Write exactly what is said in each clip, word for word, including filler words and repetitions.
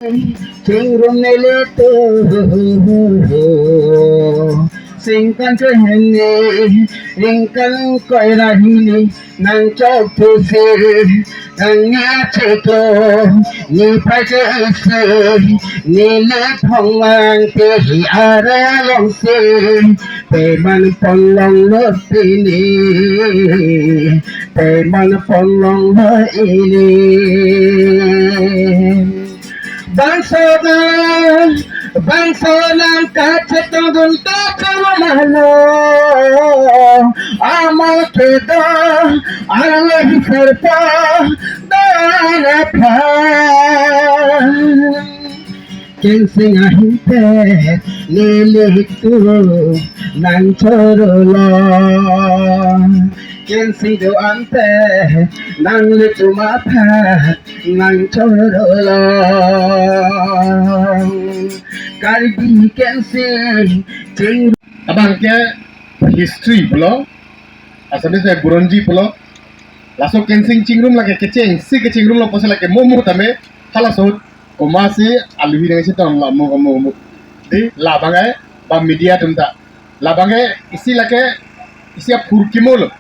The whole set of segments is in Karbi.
Chingrum nelitum, singkan kehini, ringkan koira hini, nangchok pusi, nangcheklo, ne pachesi, neli thongmang tehi aralongsi, peman ponlonglo pini, peman ponlonglo ili. Bangso nang, bangso nang kachetongdun kachelomalo. Amo kedo, amo hisarpa, dana pha. Kensing ahinte, nelitum nangchorolo. Kensing do-ante, nanglitum aphan nangchorolo. Karbi Kensing ching. Abang ke history pulo, Assamese ke Buronji pulo. Laso Kensing chingrum lake kechengsi kechingrum lo pusi lake momo tame, halaso ahut komatsi aluhi nangchetong la mo mo mo. Di labang ke ba media atum ta. Labang ke isi lake isi aphurkimo lo.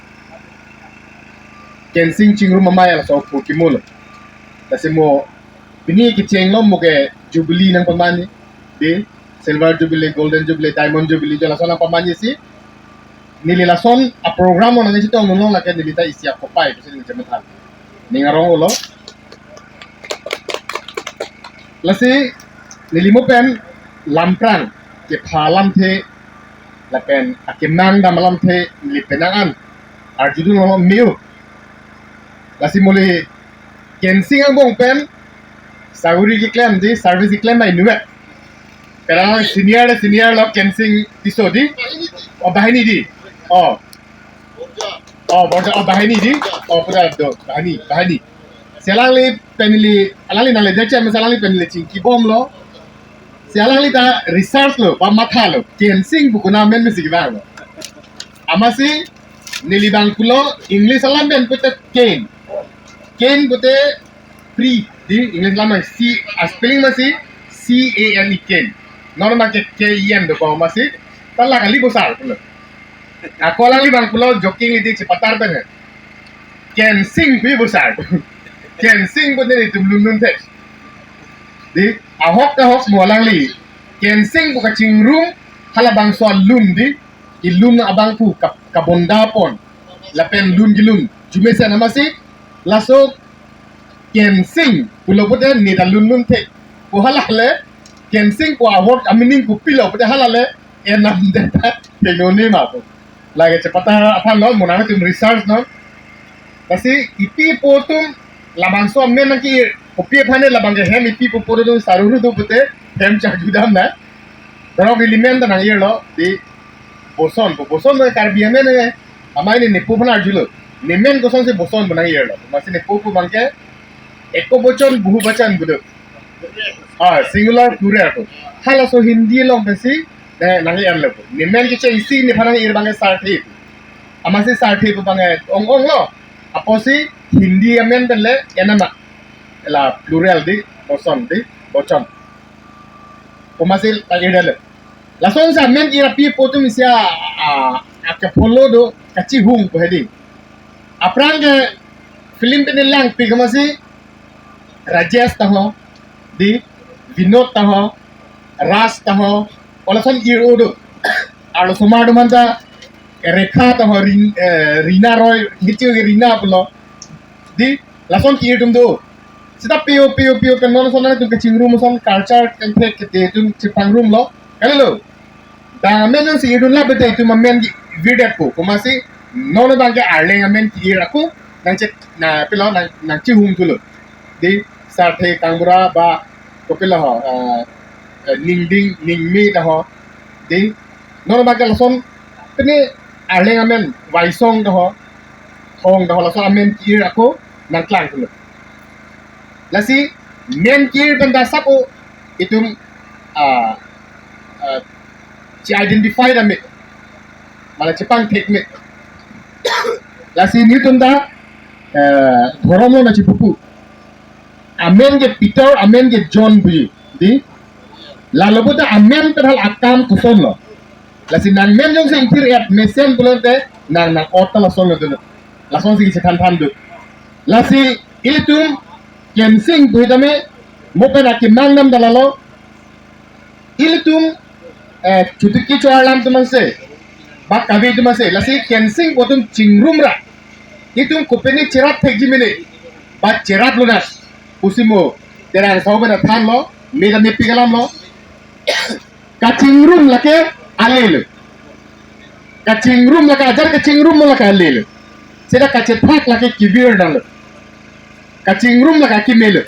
Kensing chingrum amei laso aphurkimo lo. Lasi mo pini kechenglo mo ke jubilee nangpamanji. Di silver jubilee, golden jubilee, diamond jubilee, jo lason nangpamanjisi. Neli lason aprogram nangchetongdunlong lake neli ta isi akopai pusi neli chemethan. Ning arong-olo. Lasi neli mo pen lamprang kepha alamthe lapen akemang dam alamthe neli penang an arjudunlong meo. Lasi mo le Kensing angbong pen saguri keklem di, service keklem bai nuet. Pen senior le senior lo Kensing Tisso di. O, banghini di. O. O, Borja, o, banghini di. O, putar do, banghini, banghini. Si alangli pen neli, alangli nangle jachem, si alangli pen neli chingkibomlo. Si alangli ta research lo, pamatha lo. Kensing pu konat amen mesi kevang lo. Amatsi neli bang pulo English alam pen pute cane. Cane pute tree di English alam C, a spelling amatsi C A N E cane. Non abang ke K E N do ko amatsi. Ta la kali bosar pulo. Ako alangli bang pulo joking di chepatar pen. Kensing pu bosar. Kensing pu nelitum lunlun the. Di ahok ahok mo alangli. Kensing pu kachingrum halabangso alun di. Ilun abang pu kap-, kabonda pon. Lapen lun kelun. Arjumesen amatsi. Laso Kensing pulo pute neta lunlun the. Pu hala le Kensing pu award a-meaning pu pilo pute hala le enam deta tenoni ma pu. Lake chepatar aphan lo mo nangtum research non. Lasi ipi po atum labangso amen nangki-ir, kopi aphan ne labang ke hem ipi po po atum saruru do pute hem chak judam na. Dorok element ta nang-irlo di Boson pu. Boson pu Karbi amen ne. Amei ne nepo aphan arjulo. Nemen kosonsi Boson pu nang-irlo. Amatsi nepo pu abang ke eko bochon, bohu bochon pu do. Ah, singular plural pu. Halaso Hindi along pensi, eh, nang-irlo pu. Nemen kechengsi nephan nang-ir abang ke sarthe pu. Amatsi sarthe pu abang ke ong-onglo. Apotsi Hindi amen pen le enam ma. La plural di, boson di, bochon. Komatsi ta-irdetlo. Lasonsi amen ke-ir api po atum isi a, a, akepho lo do kachihung pu hedi. Aphrang ke film pen langpi komatsi Rajesh ta ho, di Vinod ta ho, Raj ta ho, o lason ir-o do. Arlosomar atum anta Rekha ta ho, Rin-, eh, Rina Roy, hichu ke Rina pulo. Di lason ke-ir atum do. Seta pio pio pio pen non ason nangtum kachingrum ason culture kangthek kete atum chepangrumlo. Kalilo. Dang amen nangsi irdun lapu te itum amen ke-irdetpo. Komatsi non abang ke Arleng amen ke-ir ako nangche-, na pilo nang, nangchihung thulo. Di sarthe kangbura ba kopilo ho, eh, eh, Ningding, Ningme ta ho. Di non abang ke lason pini Arleng amen Waisong ta ho, Thong ta ho, lason amen ke-ir ako nangklang thulo. Lasi men ke-ir pen ta sapo itum, ah, ah, che-identify dam me. Mala chepangthek me. Lasi nelitum ta, eh, dhorom lo na chipupu. amen ke Peter, amen ke John pu, dei. Lalo puta amen pen hala akam kosonlo. Lasi nangmen jongsi ingthir-et mesen pulote nang nang-ot ta lasonlo dolo. Lasonsi kachethan than do. Lasi ilitum Kensing pu tame mo pen akemang dam ta lalo. Ilitum, eh, chutuki chuar alam atum anse, ba kave atum anse, lasi Kensing pu atum chingrum ra. Itum kopine cherap thekji mene, ba cheraplo na. Pusi mo Terang Sahu pen thanlo, me ta mepik alamlo. Kachingrum lake ale lo. Kachingrum lake, ajar kachingrum mo lake ale lo. Seta kachethak lake kevir nanglo. Kachingrum lake akeme lo.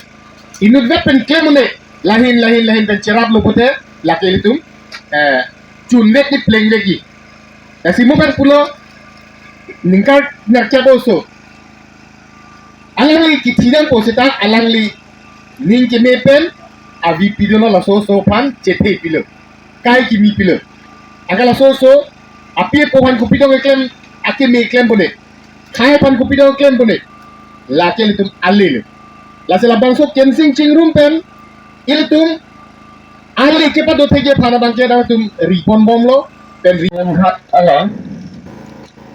Inutvet pen klem un-e, lahin, lahin, lahin pen cheraplo pute, lake ilitum, eh, chunvekji plengvekji. Lasi mo pen pulo, ningkar nerkep oso. Alangli kithi dampo seta alangli ning keme pen avi pidolo, laso oso aphan chethe pilo. Kai kimi pilo. Anke laso oso api apo aphan kopi dong keklem, akeme keklem pone. Khai aphan kopi dong keklem pone. Lake ilitum ale lo. Lasi labangso Kensing chingrum pen ilitum ale kepado thekji aphan abangke dak ilitum ri ponbomlo, pen ri. Alang,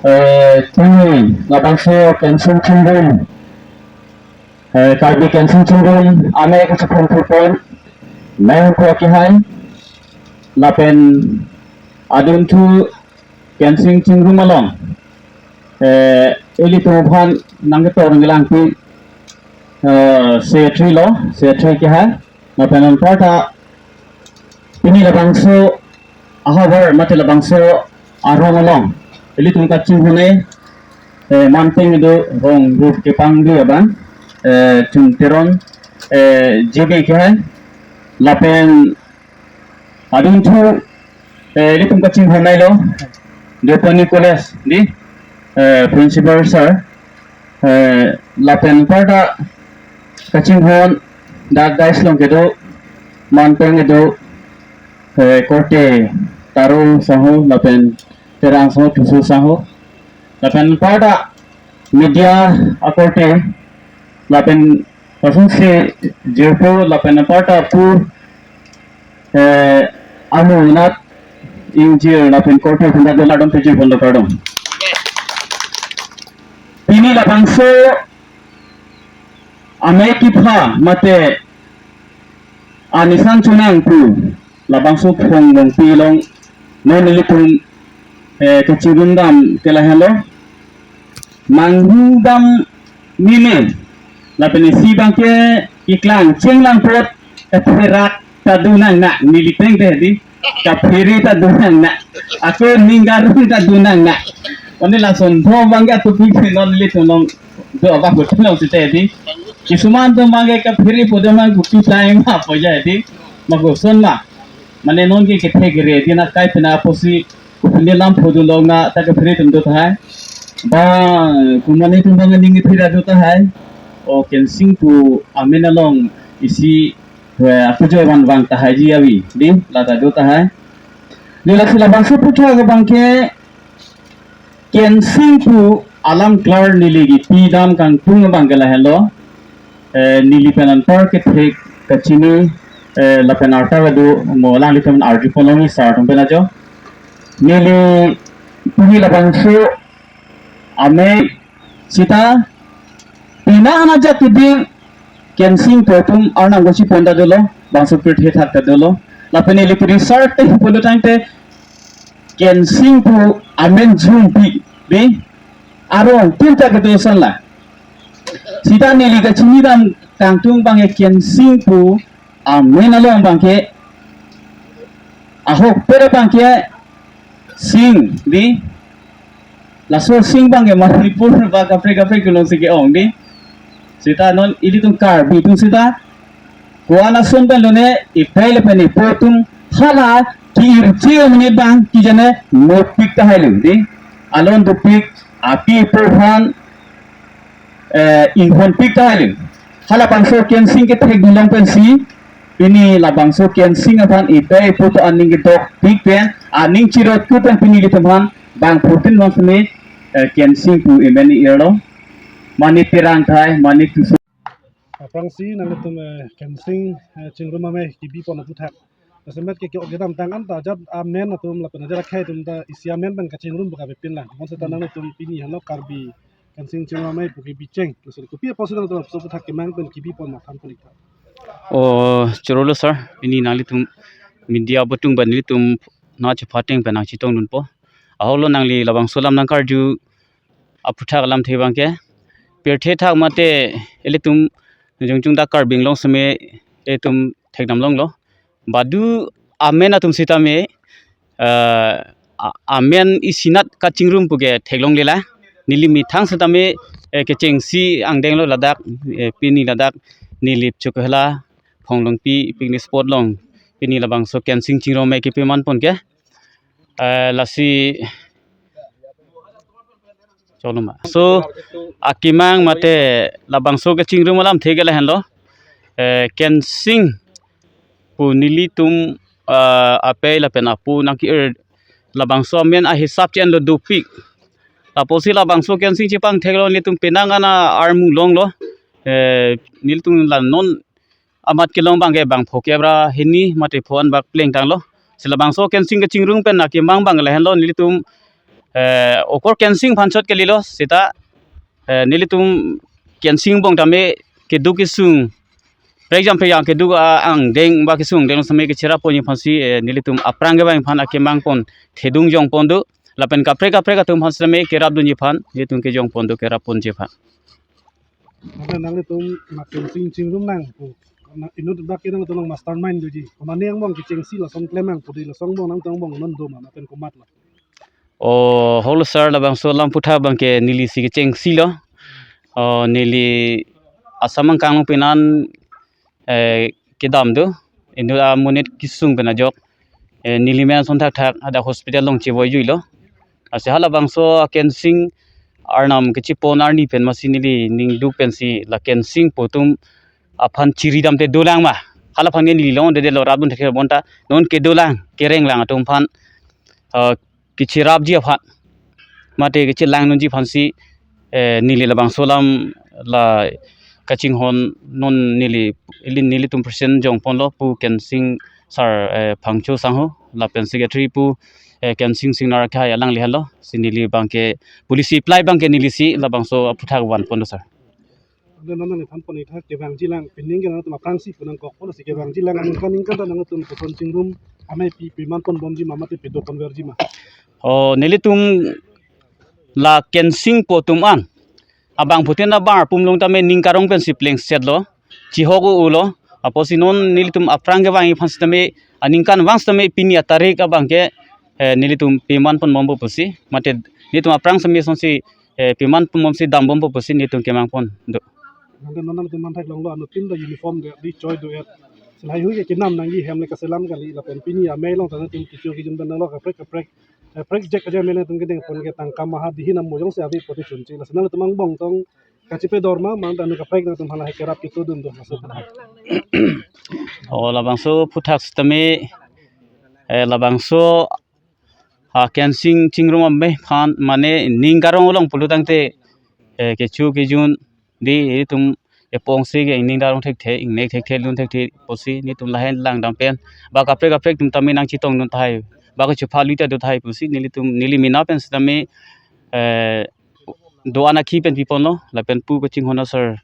eh, pini labangso Kensing chingrum, eh, Karbi Kensing chingrum amei kachepon thupon, mei ko kihai, lapen adunthu Kensing chingrum along, eh, ilitum aphan nangketor nangkelangpi, eh, secretary lo, secretary kihai, lapen anparta pini labangso ahavar mate labangso arong along ilitum kachinghon-e, eh, Manteng kedo, Rong Rup kepangri abang, eh, Chun Teron, eh, J B kihai, lapen adunthu, eh, ilitum kachinghon-e lo, Deopani College, dei, eh, principal sir, eh, lapen anparta kachinghon dak dais along kedo, Manteng kedo, eh, korte Taro Sahu, lapen Terang Sahu, Thuso Sahu, lapen anparta media akorte, lapen lapuson si jirpo, lapen anparta pu, eh, amu nat ingjir lapen korte atum ta dola dom pejir pon dokardom. Pini labangso amei kepha mate anisan chonang pu labangso Phonglongpi along non ilitum, eh, kachingrum dam ke lahenlo. Manghu dam mene, lapen isi abangke keklang chenglang apot, kapherak ta do nang na, neli teng te dei, kaphere ta do nang na, ako ning karong ta do nang na. One lason tho abangke atupi non ilitum along do abang ko tong si te dei. Kisuman atum abangke kaphere pu do nang, kopi time ma pu ja dei. Ma koson ma. Mane non ke kethek re dei, na kai pena apotsi kopine lam phodu long na ta kaphere atum do tahai. Ba, komat atum abang ning phere do tahai. O Kensing pu amen along isi, eh, akujoi van vang tahai ji avi, dei, la ta do tahai. Dei, lasi labangso puthot abangke Kensing pu alam klar neli kipi dam kangtung abangke lahenlo. Eh, neli pen anpar kethek kachini, eh, lapen arta kedo mo alanglitum arju ponlong sir atum pen ajo. Neli pini labangso amei seta pina ana ajat keding Kensing pu atum arnam gosi pon ta dolo, bangso pirthe thak ta dolo. Lapen neli research te pulo tangte Kensing pu amen jumpi, dei, arong tinta kedo ason la. Seta neli kachini dam kangtung abangke Kensing pu amen along abangke ahokpet abangke Sing, dei. Laso Sing abangke Manipur ba kaprek kaprek kelong si ke-ong, dei. Seta non ilitum Karbi atum seta ko-an ason pen lone, ipei lapen ipo atum hala ki-irche amonit abang kejane mopik tahai lo, dei. Alon dopik, api ipo aphan, eh, inghonpik tahai lo. Halabangso Kensing kethek dun long pensi pini labangso Kensing aphan ipei ipo atum aning kedokpik pen, aning chirotkut pen pini ilitum aphan bang phutin bang sene, eh, Kensing pu amen i-irlo. Mane Terang tahai, mane Thuso. Aphrangsi nanglitum, eh, Kensing, eh, Chingrum Amei kebi pon aphuthak, jasemet ke, ke kedamtang anta ajat amen atum lapen ajat akhei atum ta isi amen pen kachingrum pu kapepin lang. Bonseta nanglitum pini henlo Karbi Kensing Chingrum Amei pu kebi cheng. Laso kopi apotsi nanglitum laso aphuthak kemang pen kebi pon ma than pon ik tha. O, chorolo sir, pini nanglitum media atum pen nelitum nangchepha ateng pen nangchetongdunpo. Ahoklo, nangli labangso alam nangkarju aphuthak alamthe abangke, pirthe thak mate ilitum jongjong dak Karbi Anglong seme ilitum thekdam longlo. Badu amen atum sitame, eh, a-, amen isinat kachingrum puke theklonglelang. Neli methang sitame, eh, kechengsi angdenglo ladak, eh, pini ladak neli Chokihola Phonglongpi picnic spot along pini labangso Kensing Chingrum Amei kepi man pon ke. Eh, lasi choloma. So, akemang mate labangso kachingrum alamthe ke lahenlo. Eh, Kensing pu nelitum, eh, apei lapen apo nangke-er labangso amen ahisap chen lo dopik. Lapusi labangso Kensing chepangtheklo, nelitum penang ana armu longlo. Eh, nelitum la non amat kelong abangke bang pho kep ra hini mate pho anbak plengtanglo. Si labangso Kensing kachingrum pen akemang abang lahenlo, nelitum, eh, okor Kensing aphan chot kalilo seta, eh, nelitum Kensing angbong tame keduk kesung, prekjam prekjam keduk, ah, angdeng ba kesung angdeng seme kecherap ponji aphansi, eh, nelitum aphrang kevang aphan akemang pon thedung jong pon do. Lapen kaprek kaprek atum aphan seme kerapdunji aphan nelitum kejong pon do, kerap ponji aphan. Lapen nanglitum ma Kensing chingrum nang pu, na inut dak ke nangtum mastermind doji. Komat angbong kechengsi lason klemang pu di, lason angbong nangtum angbong non do ma lapen komatlo? O, ahoklo sir, labangso alam aphuthak abangke nelisi kechengsi lo. O, neli Assam angkang along penan, eh, kedam do. Inut amonit kesung pen ajok, eh, neli men ason thakthak hadak hospital along chevoijuilo. Lasi halabangso aKensing arnam kechepon arni pen masi neli ningduk pensi la Kensing pu atum aphan chiri damte dolang ma. Halaphan ke neli longdedetlo, rapdun thekthe bonta non kedolang kerenglang atum aphan, eh, kecherapji aphan mate kechelangdunji aphansi, eh, neli labangso alam la kachinghon non neli, ili nelitum president jong ponlo pu Kensing sir, eh, Phangcho Sangho, lapen secretary pu, eh, Kensing Singnar akhai alangli henlo. Si neli abangke policy apply abangke nelisi labangso aphuthak van pon do sir. Ante non nangthan pon ik tha, kevangjilang, pining ke nangtum aphrangsi pu nangkokpo, lasi kevangjilang aningkan ningkan ta nangtum koson chingrum amei pi, pi man ponbomji ma mate pado ponverji ma? O, nelitum la Kensing pu atum an abang phutin abang arpum along tame ning karong pensi plengsetlo, chihok o-olo. Apotsi non nelitum aphrang kevangji aphan sitame aningkanvang sitame pini atarik abangke, eh, nelitum pi man ponbompo pusi, mate nelitum aphrang sitame sonsi, eh, pi man ponbomsi dambompo pusi nelitum kemang pon do. Ante non nangtum manthek longlo, anuttin ta uniform do, di choi do-et. Si lahai hui ke kenam nangji, hem le kaselam kali, lapen pini amei along ta nangtum kecho kejun pen nanglo kaprek kaprek, eh, prek jek aja amei nangtum kedeng pon ke tangka maha dihin amo jongsi ave pote chunche. Lasi nangtum angbong tong kachepedor ma, mate anu kaprek nangtum hala hai kerap ketodun do, laso aphuthak. O, labangso aphuthak sitame, eh, labangso aKensing chingrum amei aphan mane ning karong along pulotangte, eh, kecho kejun di itum epongsi ke ingning darong thekthe, ingnek thekthe, lun thekthe pusi nelitum lahai langdam pen ba kaprek kaprek atum tame nangchetongdun tahai, ba kachepha lui ta do tahai pusi nelitum, neli mena pen sitame, eh, do-an akhi pen piponlo, lapen pu kachinghon asar,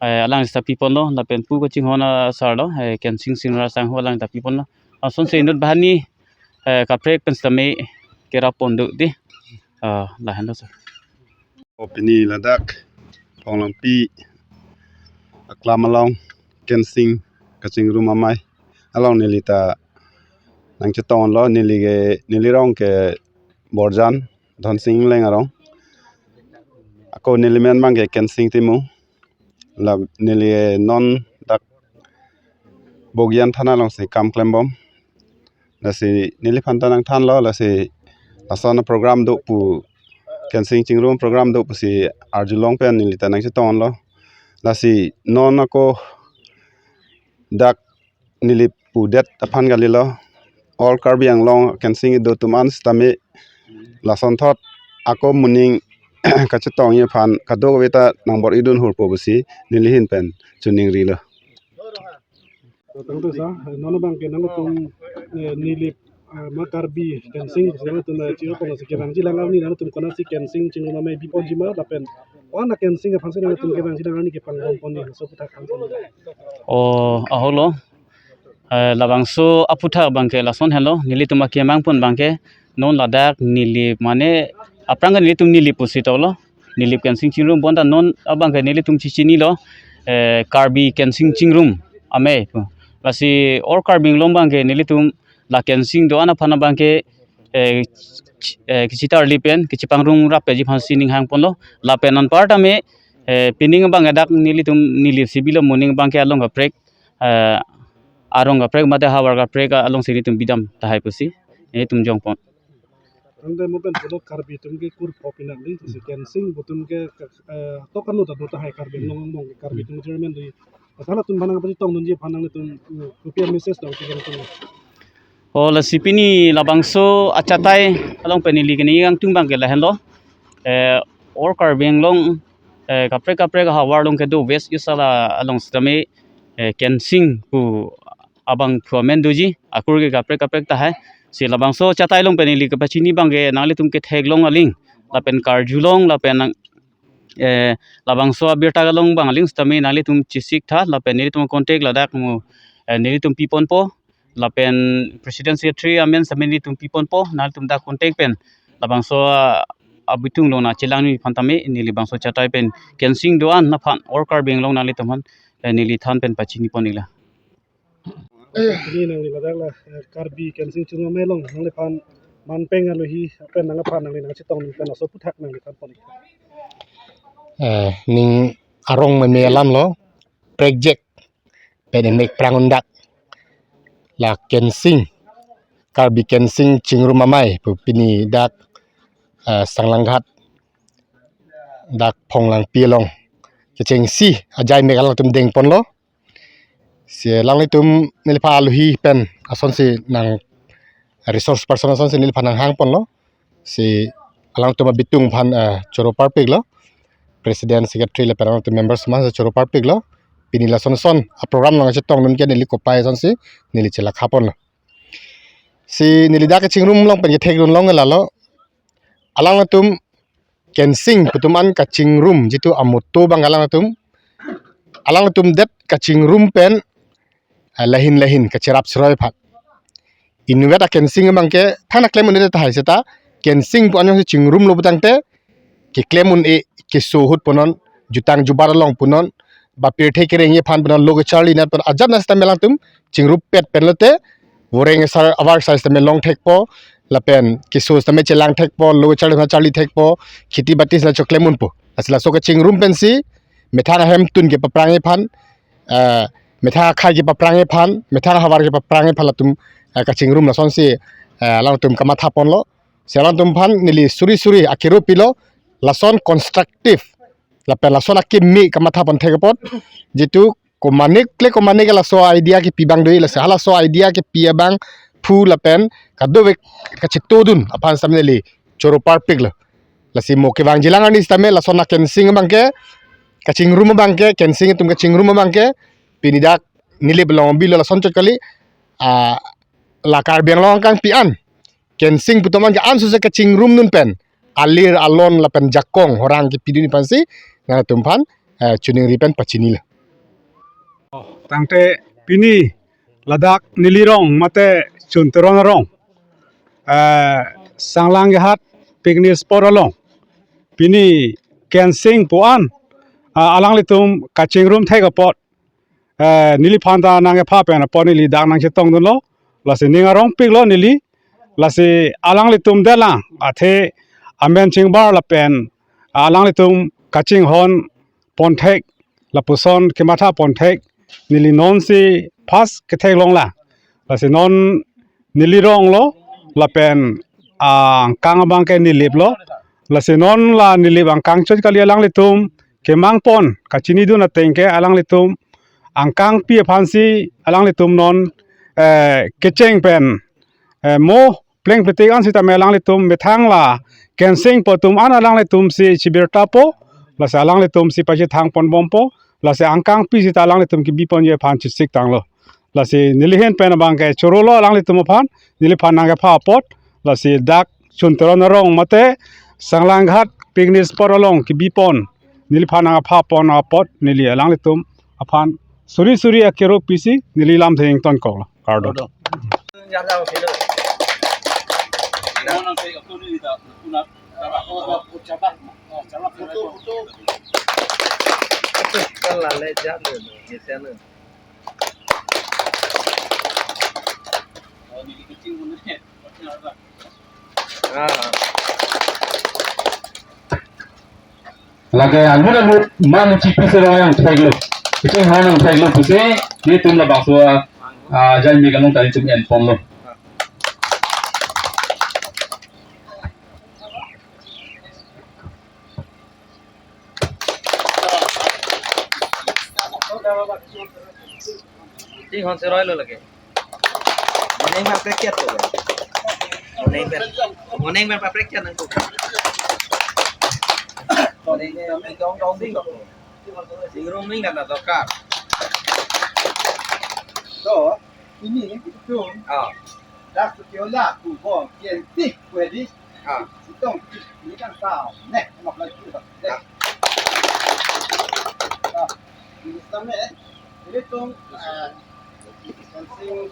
eh, alang sita piponlo, lapen pu kachinghon asarlo, eh, Kensing Singnar Sangho alang ta piponlo. Asonsi inut banghini, eh, kaprek pen sitame kerap pon do di. Ah, lahenlo sir. O, pini ladak Phonglongpi aklam along Kensing kachingrum amei along neli ta nangchetonglo, neli ke, neli rong ke Borjan, Dhonsing Engleng arong. Ako neli men abangke Kensing Timung. La neli non dak Bogijan thana alongsi kam klembom. Lasi neliphan ta nangthanlo, lasi lason program do pu, Kensing chingrum program do pusi arjulong pen neli ta nangchetonglo. Lasi non ako dak neli pudet aphan kalilo, all Karbi Anglong Kensing kedo atum an sitame lasonthot ako moning kachetongji aphan kadokave ta nangbor-idun hurpo pusi neli ahin pen choningrilo. Tangte sa, non abangke nangtum, eh, Nilip, eh, ma Karbi Kensing, nangtum, eh, chiro kono si kevangji alang arni nangtum konatsi Kensing chingrum amei biponji ma lapen, o-an a-Kensing aphansi nangtum kevangji alang arni kepangrum ponji, laso aphuthak thansi. O, ahoklo. Eh, labangso aphuthak abangke lason henlo, nelitum akemang pon abangke, non ladak Nilip mane, aphrang ke nelitum Nilip pusi toklo, Nilip Kensing chingrum bonta non abangke nelitum chechinilo, eh, Karbi Kensing chingrum amei pu. Lasi all Karbi Anglong abangke nelitum la Kensing do-an aphan abangke, eh, ch-, eh, kachitarli pen, kachipangrum rapji aphansi ning hang ponlo, lapen anparta me, eh, pining abangke dak nelitum Nilip si bilo, moning abangke along kaprek, eh, arong kaprek mate havar kaprek alongsi nelitum bidam tahai pusi nelitum jongpon. Tangte mo pen pulo Karbi atum ke kurpo pinangli, si Kensing atum ke, eh, to kanu ta do tahai Karbi Anglong angbong Karbi atum chairman do. Asal atum aphan nangpachetongdunji aphan nangtum, mm, kopi a-message do ti kan tum. O, lasi pini labangso achatai along pen neli keni angtung abangke lahenlo. Eh, all Karbi Anglong, eh, kaprek kaprek havar along kedo West East ala along sitame, eh, Kensing pu abangphu amen doji, akur ke kaprek kaprek tahai. Si labangso achatai along pen neli kepachini abangke nanglitum ketheklong aling, lapen karjulong, lapen nang, eh, labangso abirta kelong abang aling sitame nanglitum chesik tha, lapen nelitum contact ladak mo, eh, nelitum piponpo, lapen President Secretary amen sitame nelitum piponpo, nanglitum dak contact pen labangso, ah, abitung along nangchelangji aphan tame neli labangso achatai pen Kensing do-an aphan all Karbi Anglong nanglitum aphan, eh, neli than pen pachini pon-iklo. Pini nangli ladak la, eh, Karbi Kensing chingrum amei along nangliphan manpeng alohi pen nangphan nangli nangchetongdun pen laso aphuthak nangli than pon-ik. Eh, ning arong meme alamlo, prekjak pen emek prang undak la Kensing, Karbi Kensing chingrum amei pu pini dak, eh, Sanglanghat dak Phonglangpi along kechengsi ajai mek alangtum dengponlo. Si alanglitum neliphan alohi pen asonsi nang resource person asonsi neliphan nanghang ponlo. Si alangtum abitung aphan, eh, choro parpiklo. President, Secretary lapen alangtum members aphan si choro parpiklo. Pini lason son a-program nangchetongdun ke neli kopai asonsi neli chelakha ponlo. Si neli dak kachingrum along pen ketheklong lalo. Alangtum Kensing pu atum an kachingrum jitu amoto abang alangtum, alangtum det kachingrum pen, eh, lahin lahin kacherap seroi aphan. Inutvet a-Kensing abangke thangnat klem un-e tahai seta, Kensing pu an jongsi chingrumlo putangte keklem un-e, keso ahut punon, jutang jubat along punon, ba pirthe kerengji aphan punon, lo kacharli nat pun ajat nat sitame alangtum chingrumvet pen lote, voreng asar avar asar sitame long thekpo, lapen keso sitame chelang thekpo, lo kacharli aphan charli thekpo, kheti bati sitame choklem unpo. Lasi laso kachingrum pensi methang ahemtun kepaphrangji aphan, eh, methang akhai kepaphrangji aphan, methang ahavar kepaphrangji aphan latum, eh, kachingrum lasonsi, eh, alangtum kamatha ponlo. Si alangtum aphan neli suri suri akero pilo, lason constructive lapen lason akimi kamatha pon thek apot, jitu komatne kle komatne ke laso idea kepi abang do-i, lasi halaso idea kepi abangphu lapen kadokave kachetongdun aphan sitame neli choro parpiklo. Lasi mo kevangji alang arni sitame lason a-Kensing abangke, kachingrum abangke, Kensing atum kachingrum abangke pini dak Nilip along bilo, lason chot kali, ah, la Karbi Anglong angkang pi an Kensing pu atum an ke ansose kachingrumdun pen alir alon lapen jakong horang kepidunji aphansi nangtum aphan, eh, choningri pen pachinilo. Tangte pini ladak neli rong mate Chunteron arong, eh, Sanglanghat picnic spot along pini Kensing pu an, ah, alanglitum kachingrum thek apot, eh, neliphan ta nang-epha pen apot neli dak nangchetongdunlo. Lasi ning arongpiklo neli. Lasi alanglitum detlang athe amen chingbar lapen alanglitum kachinghon pon thek, lapuson kematha pon thek neli nonsi first ketheklonglang. Lasi non neli ronglo lapen angkang abangke Niliplo. Lasi non la Nilip angkang chot kali, alanglitum kemang pon kachinidun ateng ke alanglitum angkangpi aphansi alanglitum non, eh, kecheng pen, eh, mo plengpetik an sitame alanglitum methang la kensing po atum an alanglitum si chibirta po, lasi alanglitum si pachethang ponbompo, lasi angkangpi sita alanglitum kebi ponji aphan chesik tanglo. Lasi neli ahin pen abang ke chorolo alanglitum aphan, neliphan nangkepha apot, lasi dak Chun Teron arong mate Sanglanghat picnic spot along kebi pon, neliphan nangkepha pon apot, neli alanglitum aphan suri suri akero pisi neli lamthe ingtonkoklo. Kardom. Kardom. Ah. Lake alut alut man chipi se rong yang thek lo. Kecheng rong yang thek lo pusi, nelitum labangso, ah, jai mi kalong tari tum en ponlo. Ting hon se roi lo lake. Moneng pen prekchat to. Moneng pen, moneng pen prekchat nang to. Moneng pen dong dong ding. Singrum ning kan dorkar. To, ini itu. Ah. Dak tu kiola ku bom kian tik ku di. Ah. Sitong tik ni kan sao. Neh, mak lagi tu. Ah. Ah. Ini sama eh. Ini tung, eh, sing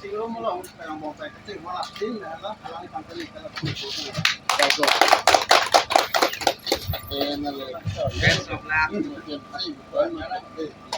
singrum long, yang bom pai kecil malah sing lah, alang ikan tadi kalau. Bagus. Eh, nale. Best of luck. Hmm, yang paling baik.